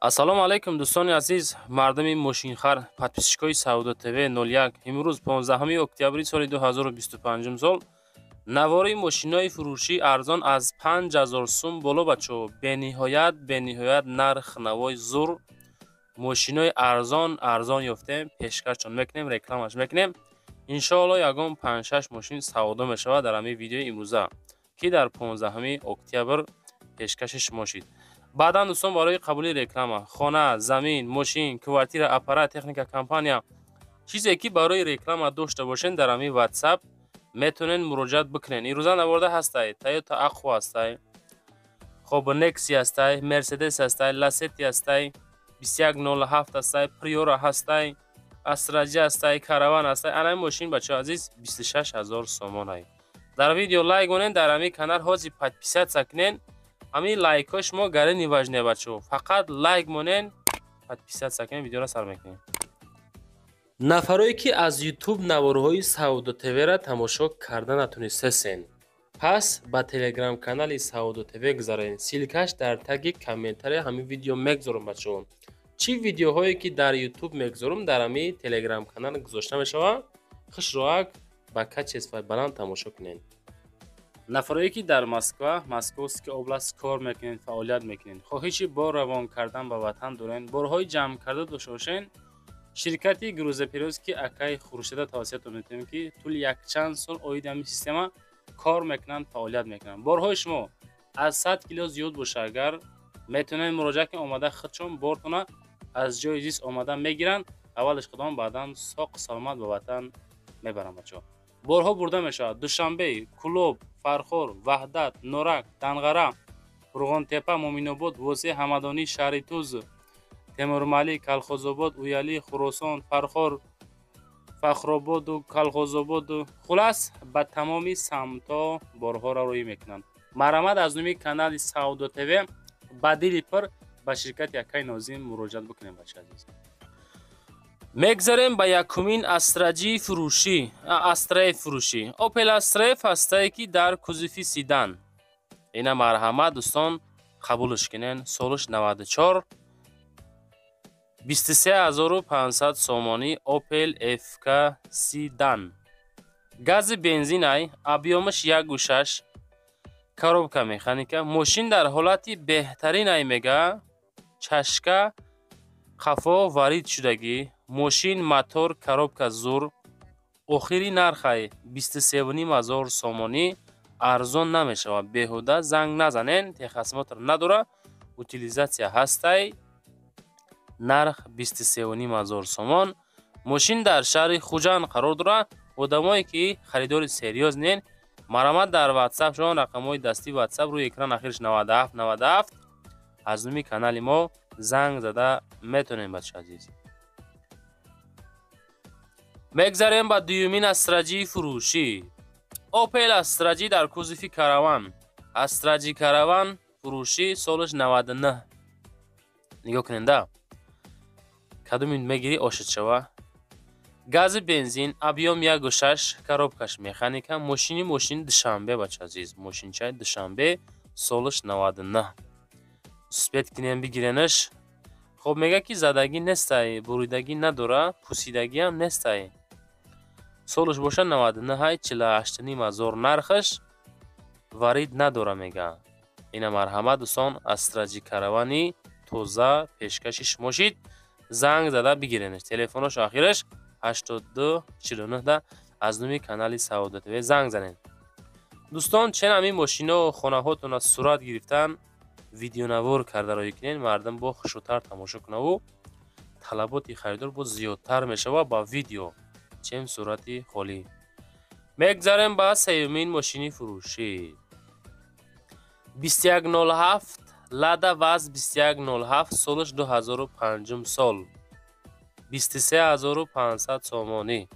Ассалому алайкум, дӯстони азиз, мардуми мошинхар, подписчикои Савдо ТВ 01. Имрӯз 15 октябри соли 2025 сол навори мошинои фурӯшӣ арзон аз 5000 сум боло. Бачо, бениҳоят, бениҳоят нарх навои зур мошинои арзон арзон ёфтем, пешкашчон мекунем, рекламаш мекунем. Иншоалло, ягон 5-6 мошин савдо мешавад дар ҳамин видеои имрӯза, ки дар 15 октябр пешкаши шумо шид. Баъдан, дӯстон, барои қабули реклама, хона, замин, мошин, квартира, аппарат, техника, компания, чизе ки барои реклама дошта бошен, дар ҳамин WhatsApp метавонед муроҷиат бикунед. Имрӯза наворда ҳастай: Тойота Ақо ҳастай, хоб, Некси ҳастай, Мерседес ҳастай, Ласети ҳастай, 2107 ҳастай, Приора ҳастай, Астра Ҷи ҳастай, Караван ҳастай. Ана мошин, бачаҳо азиз, 26 000 сомонай. Дар видео лайк монед, дар ҳамин канал ҳозир подписаться кунед. Ҳамин лайкҳои шумо гарини важне, бачаҳо, фақат лайк монен, подписаться кунед. Видеоро сар мекунем. Нафарое ки аз Ютуб наворҳои Савдо ТВ-ра тамошо карда натонистесен, пас ба телеграм-канали Савдо ТВ гузарен. Ссылкаш дар таги комментария ҳамин видео мегузорам. Бачаҳо, чӣ видеоҳое ки дар Ютуб мегузорам, дар ҳамин телеграм-канал гузошта мешавад. Хушроак ба качествои баланд тамошо кунед. Нафарое ки дар Москва, Московский область кор мекунед, фаъолият мекунед, хоҳиши бор равон кардан ба ватан доред, борҳои ҷамъ карда дошта бошед, ширкати грузоперевозки акаи Хуршеда тавсиятон метавонем, ки тӯли якчанд сол оиди ҳамин система кор мекунанд, фаъолият мекунанд. Борҳои шумо аз 100 кило зиёд боша агар, метавонед муроҷиат кунед, омада худшон бортона аз ҷои зист омада мегиранд, аввалаш худон, баъдан соқ саломат ба ватан мебаранд. Бачаҳо, борҳо бурда мешавад: Душанбе, Кӯлоб, Фархор, Ваҳдат, Норак, Данғара, Қурғонтепа, Муъминобод, Восеъ, Ҳамадонӣ, Шаҳри Туз, Темурмалик, Калхозобод, Уялӣ, Хуросон, Фархор, Фахрободу Калхозободу, хулас, ба тамоми самтҳо борҳоро роҳӣ мекунанд. Марҳамат, аз номи канали Савдо ТВ ба дили пур ба ширкати акаи Нозим муроҷиат бикунем. Бача азиз, мегзарем ба якумин Астра Ҷи фурӯшӣ, Астра Ф фурӯшӣ. Опел Астра Ф ҳастае, ки дар кузови седан. Ина, марҳамат, дӯстон, қабулш кунен. Солш 94, 23 500 сомонӣ. Опел ФК седан, гази бензинай, объёмаш 1,6, коробка механика. Мошин дар ҳолати беҳтаринай, мега, чашка қафо варид шудагӣ. Мошин, мотор, коробка зур. Охири нархай 23 500 сомонӣ, арзон намешавад. Беҳуда занг назанен, техосмотр надора, утилизация ҳастай. Нарх 23 500 сомон. Мошин дар шаҳри Хуҷанд қарор дорад. Одамое ки харидори серьёзнен, марҳамат, дар Ватсап шон рақамҳои дастии Ватсап рӯи экран, ахирш 97 97, аз номи канали мо занг зада метавонем. Бача азиз, мегзарем ба дуюмин Астра Ҷи фурӯшӣ. Опел Астра Ҷи дар кузови Караван. Астра Ҷи Караван фурӯшӣ, солаш 99. Нигоҳ куненда, кадомин мегирӣ, ошид шава. Гази бензин, объём 1,6, коробкаш механика. Мошини Душанбе, бача азиз, мошинчаи Душанбе, солаш 99. Успеть кунем, бигиренаш. Хоб, мега ки задагӣ нестай, буридагӣ надора, пусидагиам нестай. Солаш боша 99, 48 500 нархаш, варид надора, мега. Ина, марҳамат, дӯстон, Астра Ҷи Каравани тоза пешкаши шумо шид. Занг зада бигиренаш. Телефонош ахираш 82 49. Аз номи канали Савдо ТВ занг занед. Дӯстон, чен ҳамин мошино хонаҳотона сурат гирифтан, видеонавор карда роҳӣ кунед, мардум бо хушрӯтар тамошо кунаву талаботи харидор боз зиёдтар мешавад ба видео, чем сурати холӣ. Мегзарем ба сеюмин мошини фурӯшӣ. 2107 Лада ВАЗ 2107, солаш 2005 сол, 23 500 сомонӣ.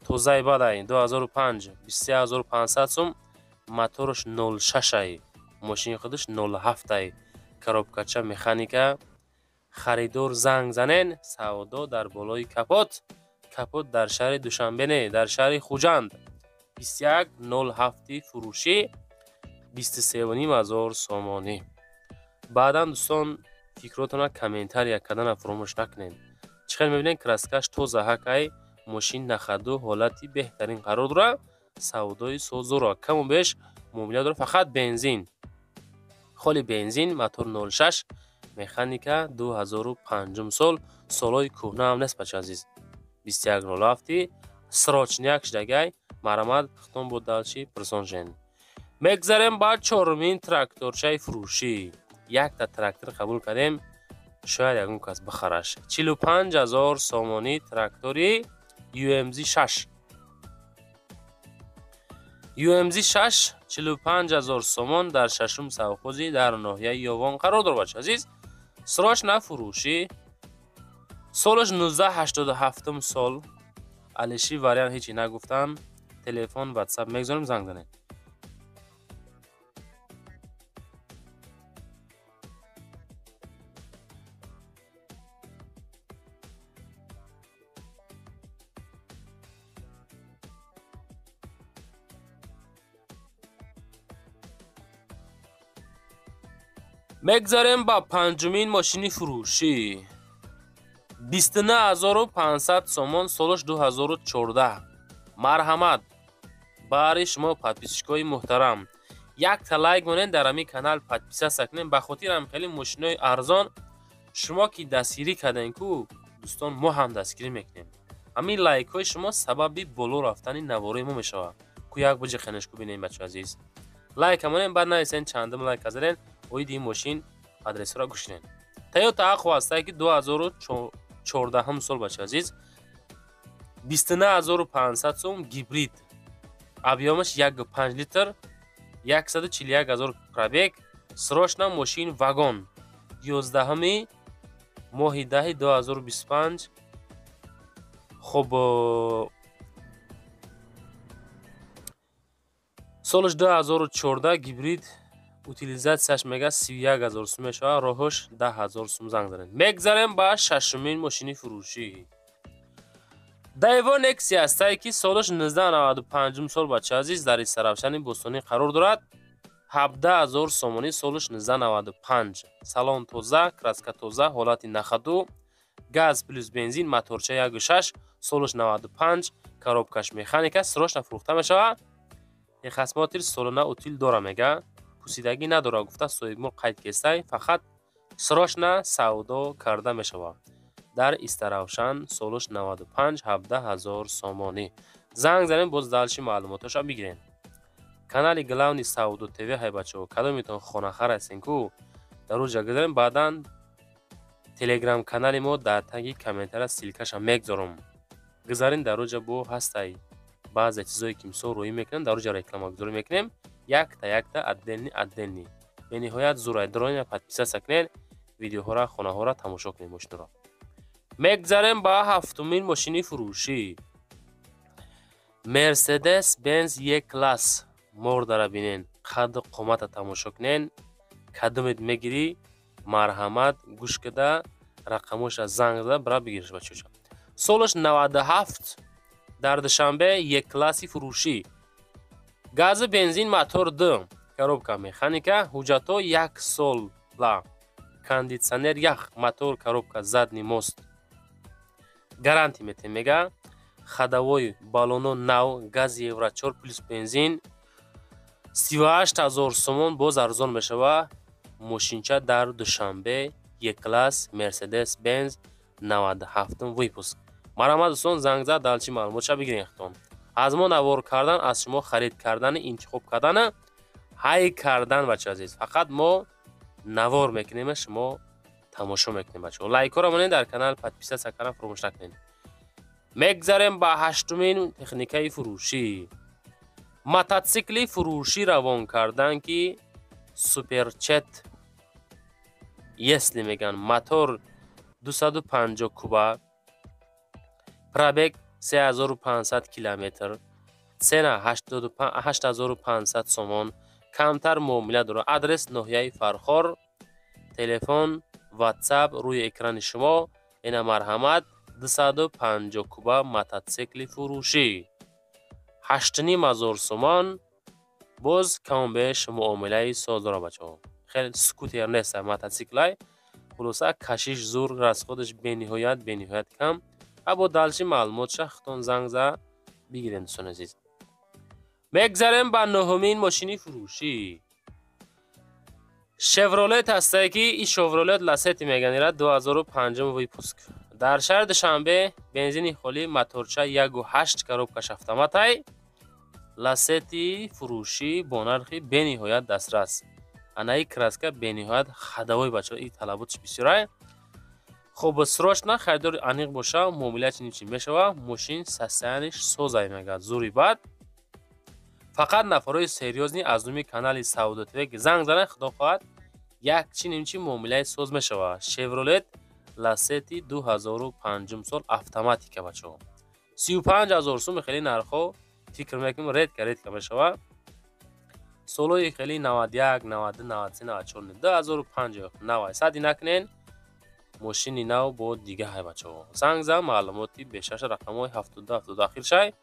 Тозаи бадай, 2005, 23 500 сум. Мотораш 06, мошини худаш 07, коробкача механика. Харидор занг занен, савдо дар болои капот. Капот дар шаҳри Душанбе не, дар шаҳри Хуҷанд. 2107 фурӯшӣ, 23 500 сомонӣ. Баъдан, дӯстон. Фикротона комментария кардана фуромӯш накунед. Чӣ хел мебинед, краскаш тоза ҳакай, мошин на ходу, ҳолати беҳтарин қарор дорад, савдои созора, каму беш муомила дорад, фақат бензин. Холи бензин, мотор 06, механика 2005 сол, солҳои кӯҳна ҳам нест, бача азиз. 2107 срочняк шидагай, марҳамат, хитон бо дальше пирсон шен. Мегзарем ба чорумин тракторчаи фурӯшӣ. Якта трактор қабул кардем, шояд ягон кас бихараш. 45 000 сомонӣ трактори UMZ 6. UMZ 6 45 000 сомон дар шашум совхози дар ноҳияи Ёвон қарор дорад, бача азиз. Срочно фурӯшӣ. Солаш 1987 сол. Алиши вариант ҳечи нагуфтан. Телефон, WhatsApp мегзорем, занг занед. Мегзарем ба панҷумин мошини фурӯшӣ. 29 500 сомон, солаш 2014. Марҳамат, баҳри шумо подписчикои муҳтарам, якта лайк монед, дар ҳамин канал подписаться кунед, ба хотири ҳам хеле мошинои арзон шумо ки дастгирӣ кардем ку, дӯстон, мо ҳам дастгирӣ мекунем. Ҳамин лайкҳои шумо сабаби боло рафтани наворои мо мешавад. Ку як буҷи хенешку бинем, бачо азиз. Лайк монед, баъд нависен чандум лайк заден. Оиди ин мошин адресҳоро гӯш кунед. Тойота Ақо ҳастае, ки 2014 сол, бача азиз, 29 500 сом, гибрид, объёмаш 1,5 литр, 141 ҳазор пробег, срочно мошин вагон, 11-ми моҳи даҳи 2025. Хуб, солаш 2014, гибрид, утилизатсияш мега 31 ҳазор сум мешавад, роҳош 10 ҳазор сум, занг занед. Мегзарем ба шашумин мошини фурӯшӣ. Даево Нексия ҳастае, ки солаш 1995 сол, бача азиз, дар Истаравшани Бостонӣ қарор дорад. 17 ҳазор сомонӣ, солаш 1995, салон тоза, краска тоза, ҳолати на ходу, газ плюс бензин, моторча 1,6, солаш 95, коробкаш механика, срочно фурӯхта мешавад. Техосмотр солона утил дора, мега пусидагӣ надорад, гуфта соҳибмулк қайд кестай, фақат срочно савдо карда мешавад. Дар Истаравшан, солаш 95, 17 ҳазор сомонӣ. Занг занем, боз дальше маълумотоша бигирем. Канали главный Савдо ТВ ҳай, бачаҳо, кадометон хонахар ҳастен ку, дар уҷа гузарем. Баъдан телеграм канали мо дар таги комментария ссылкаша мегзорам, гузарин дар уҷа, бо ҳастай баъзе чизое ки мисол рӯӣ мекунем, дар уҷа рекламагузорӣ мекунем, якта якта, отдельный отдельный. Бениҳоят зурай дроина подписаться кунед, видеоҳоро, хонаҳоро тамошо кунед, мошинро. Мегзарем ба ҳафтумин мошини фурӯшӣ. Мерседес Бенз Е класс, мордара бинен, қадду қомата тамошо кунен. Кадомет мегирӣ, марҳамат, гӯш када, рақамоша занг зада бира бигириш, бачоча. Солаш 97, дар Душанбе, Е класси фурӯшӣ, гази бензин, мотор д, коробка механика, ҳуҷҷатҳо як сола, кондитсионер ях, мотор, коробка, задний мост, гарантия метем, мега ходовой, баллоно нав, гази евро 4 плюс бензин, 38 000 сомон, боз арзон мешава. Мошинча дар Душанбе, Е класс, Мерседес Бенз, 97 выпуск. Марҳамат, дӯстон, занг зад, дальше маълумотша бигирен хитон. Аз мо навор кардан, аз шумо харид кардани, интихоб кардана, ҳай кардан, бача азиз. Фақат мо навор мекунем, шумо тамошо мекунем, бачаҳо. Лайкҳоро монед, дар канал подписаться кардан фуромӯш накунед. Мегзарем ба ҳаштумин техникаи фурӯшӣ. Мототсикли фурӯшӣ равон кардан, ки Суперчет если меган, мотор 250 куба, пробег 3500 километр, цена 8500 сомон, камтар муомила дорад. Адрес ноҳияи Фархор, телефон, WhatsApp рӯи экрани шумо. Ина марҳамат, 250 куба мототсикли фурӯшӣ, 8500 сомон, боз камбеш муомилаи соз дорад, бачаҳо. Хеле скутер нест, мототсиклай. Хулоса, кашиш зур, расходаш бениҳоят бениҳоят кам. А бо дальше маълумотша худтон занг за бигирем, дӯстони азиз. Мегзарем ба нуҳумин мошини фурӯшӣ. Шевролет ҳастае, ки и Шевролет Ласети меган, ира 2005 выпуск. Дар шаҳри Душанбе, бензини холӣ, моторча 1,8, коробкаш автоматай. Ласети фурӯшӣ бо нархи бениҳоят дастрас. Анаи краска бениҳоят ходовой, бачаҳо, и талаботш бисёрай. Хуб, срочно харидори аниқ боша, муомила чунин чи мешава. Мошин состояниш созай, мегӯяд, зури бад. Фақат нафарои серьёзный аз номи канали Савдо ТВ занг занад, худо хоҳад, як чи нимчи муомилаи соз мешава. Шевролет Ласети 2005 сол, автоматика, бачаҳо. 35 000 сум. Хеле нархҳо, фикр мекунем, редко редко мешава. Солҳои хеле 91, 92, 93, 94, 2005 навай сади накунен, мошини нав бо дига ҳай, бачаҳо. Занг зан, маълумоти бештарша рақамҳои 72 72 ахир шай,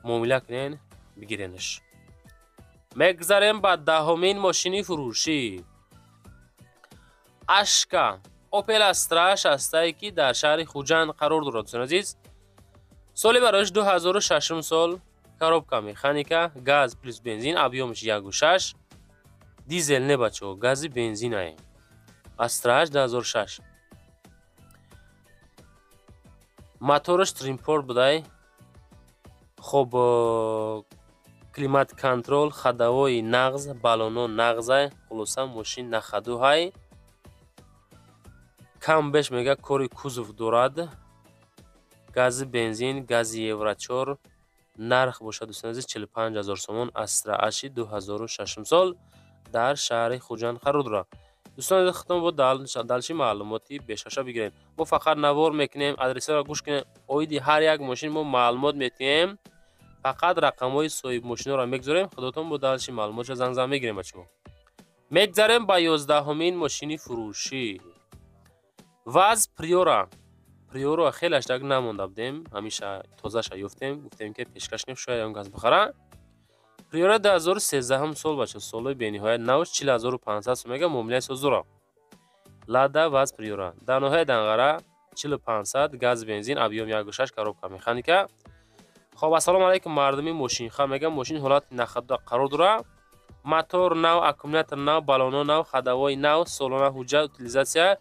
муомила кунен, бигиренаш. Мегзарем ба даҳумин мошини фурӯшӣ. Ашка Опел Астра ҳастае, ки дар шаҳри Хуҷанд қарор дорад, дӯстони азиз. Соли бароиш 2006 сол, коробка механика, газ плюс бензин, объёмаш 1,6, дизел не, бачаҳо, гази бензинае. Астрааш 2006, мотораш Тринпорт будай. Хоб, климат контроль, ходовои нағз, баллоно нағзай. Хулоса, мошин на ходу ҳай. Кам беш, мега, кори кузов дорад. Гази бензин, гази евро 4. Нарх бошад, дӯстони азиз, 45 000 сомон. Астра аши 2006 сол дар шаҳри Хуҷанд қарор дорад. Дӯстони азиз, худтон бо дальше маълумоти бешаша бигирем. Мо фақат навор мекунем, адресаро гӯш кунем. Оиди ҳар як мошин мо маълумот метиҳем, фақат рақамҳои соҳибмошиноро мегузорем, худотон бо дальше маълумотша занг зан мегирем, бачаҳо. Мегзарем ба 11-умин мошини фурӯшӣ. ВАЗ Приора. Приоро хеле аштак намонда будем, ҳамеша тозаша ёфтем, гуфтем, ки пешкаш кунем, шояд он кас бихара. Приора 2013 сол, бача, солҳои бениҳоят нав, 40 500 сом мега, муомилаи соз дора. Лада ВАЗ Приора дар ноҳияи Данғара, 40 500, газ бензин, объём 1,6, коробка механика. Хоб, ассалому алайкум, мардуми мошинхар. Мегам, мошин ҳолати на ходу қарор дора, мотор нав, аккумулятор нав, баллоно нав, ходовои нав, солона ҳуҷҷат, утилизация,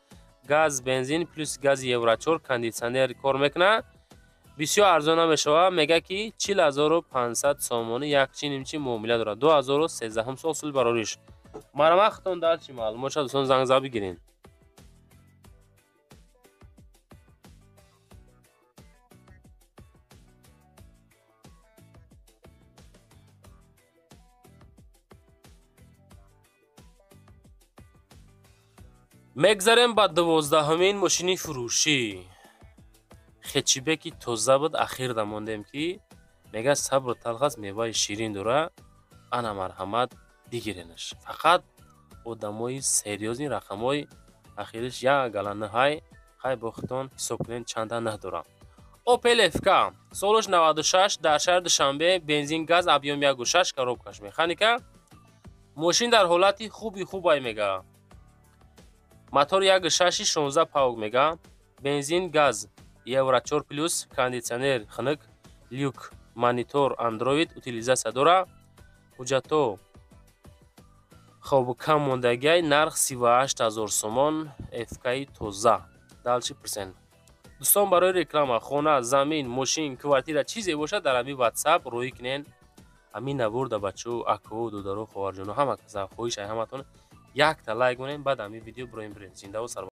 газ бензин плюс гази евро 4, кондитсионер кор мекунад. Бисёр арзон намешавад, мега, ки 40 500 сомонӣ як чи нимчи муомила дорад. 2013 сол, соли барориш. Марамахтон дальше маълумот шад, дӯстон, занг зад бигирен. Мегзарем ба 12-умин мошини фурӯшӣ. Хэтчбеки тоза буд, ахирда мондем, ки мега, сабру талх аст, меваи ширин дора. Ана, марҳамат, бигиренаш. Фақат одамои серьёзный, рақамҳои ахириш як гала наҳай. Хай, бо худтон ҳисоб кунед, чанда наҳ дорам. Опел ФК, солаш 96, дар шаҳри Душанбе, бензин газ, объём 1,6, коробкаш механика. Мошин дар ҳолати хуби хубай, мега. Мотор 1,6, 16 паук, мега. Бензин газ, евро 4 плюс, кондитсионер хунук, люк, монитор андроид, утилизация дора. Ҳуҷҷатҳо хоб кам мондагиай. Нарх 38 000 сомон. ФКи тоза. Дальше пурсен. Дӯстон, барои реклама, хона, замин, мошин, квартира, чизе бошад, дар ҳамин ватсап рӯӣ кунен. Ҳамин наворда, бачаҳо, акоҳо, додаро, хоҳарҷоно, ҳама каса, хоҳиш ай ҳаматон, якта лайк монем, баъд ҳамин видео бироем бирем. Зиндаву сар.